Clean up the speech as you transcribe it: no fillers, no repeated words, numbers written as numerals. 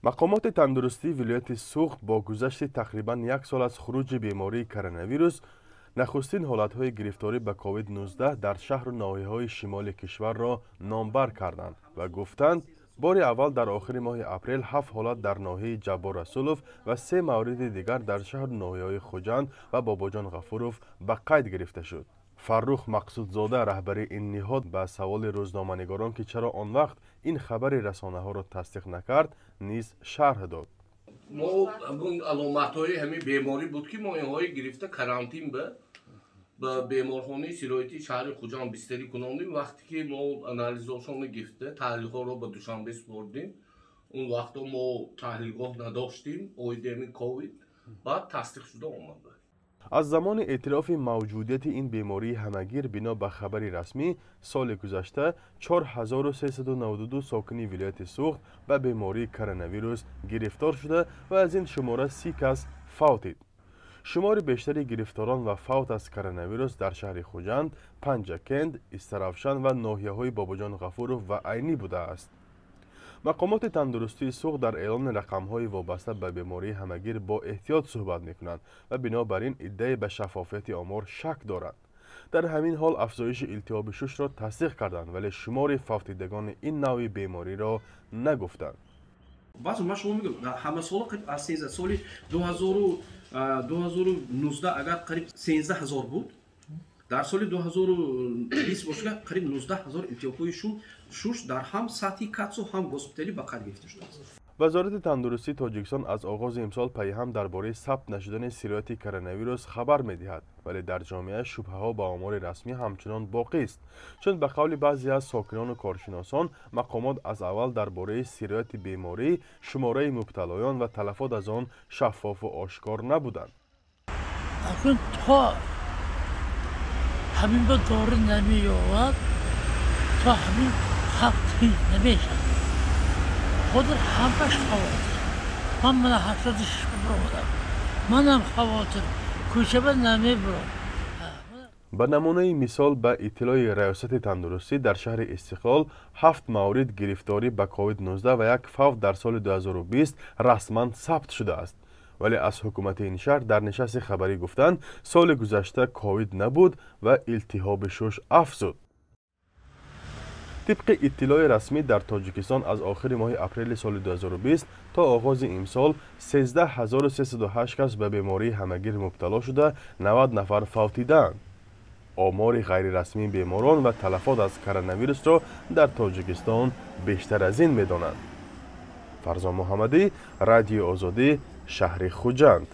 Мақомоти тандурустии вилояти Суғд бо гузашти тақрибан як сол аз хуруҷи бемории коронавирус нахустин ҳолатҳои гирифторӣ ба COVID-19 дар шаҳру ноҳияҳои шимоли кишварро номбар карданд ва гуфтанд, бори аввал дар охири моҳи апрел ҳафт ҳолат дар ноҳияи Ҷаббор Расулов ва се мавриди дигар дар шаҳру ноҳияҳои Хуҷанд ва Бобоҷон Ғафуров ба қайд гирифта шуд. Фаррух Мақсудзода, раҳбари ин ниҳод, ба саволи рӯзноманигорон, ки чаро он вақт ин хабари расонаҳоро тасдиқ накард, низ шарҳ дод. Мо аломатҳои ҳамин беморӣ буд, ки мо инҳои гирифта карантин ба беморхонаи сироятии шаҳри Хуҷанд бистарӣ кунондем. Вақте ки мо анализҳошонро гирифта, таҳлилҳоро ба Душанбе супордем, он вақто мо таҳлилгоҳ надоштем оиди ҳамин ковид, баъд тасдиқ шуда омад. Аз замони эътирофи мавҷудияти ин бемории ҳамагир, бино ба хабари расмӣ, соли гузашта 4392 сокини вилояти Суғд ба бемории коронавирус гирифтор шуда ва аз ин шумора 30 кас фавтид. Шумори бештари гирифторон ва фавт аз коронавирус дар шаҳри Хуҷанд, Панҷакент, Истаравшан ва ноҳияҳои Бобоҷон Ғафуров ва Айнӣ будааст. Мақомоти тандурустии Суғд дар эълони рақамҳои вобаста ба бемории ҳамагир бо эҳтиёт суҳбат мекунанд ва бинобар ин иддаи ба шаффофияти омор шак доранд. Дар ҳамин ҳол афзоиши илтиҳоби шушро тасдиқ карданд, вале шумори фавтидагони ин навъи бемориро нагуфтанд. Баъзо ман шумо мегӯям, ҳама сола қариб аз 13, соли 2019 агар қариб 13 000 буд, дар соли 2020 бошад, қариб 19 000 илтиҳобҳои шуш дар ҳам сатҳи КАТСу, ҳам госпиталӣ ба қайд гирифта шудааст. Вазорати тандурустии Тоҷикистон аз оғози имсол пайҳам дар бораи сабт нашудани сирояти коронавирус хабар медиҳад, вале дар ҷомеа шубҳаҳо ба омори расмӣ ҳамчунон боқист, чун ба қавли баъзе аз сокинону коршиносон, мақомот аз аввал дар бораи сирояти беморӣ, шумораи мубталоён ва талафот аз он шаффофу ошкор набуданд. Акун то ҳамин ба дору намеёбад, то ҳамин халқ тинҷ намешавад. Ҳозир ҳамаш хавотир. Ман мана 86 баромадам, манам хавотир, кӯчаба намебурам. Ба намунаи мисол, ба иттилои Раёсати тандурустӣ, дар шаҳри Истиқлол ҳафт маврид гирифторӣ ба COVID-19 ва як фавт дар соли 2020 расман сабт шудааст, вале аз ҳукумати ин шаҳр дар нишасти хабарӣ гуфтанд, соли гузашта ковид набуд ва илтиҳоби шуш афзуд. Тибқи иттилои расмӣ, дар Тоҷикистон аз охири моҳи апрели соли 2020 то оғози имсол 13 308 кас ба бемории ҳамагир мубтало шуда, 90 нафар фавтидаанд. Омори ғайрирасмии беморон ва талафот аз коронавирусро дар Тоҷикистон бештар аз ин медонанд. Фарзон Муҳаммадӣ, Радиои Озодӣ, шаҳри Хуҷанд.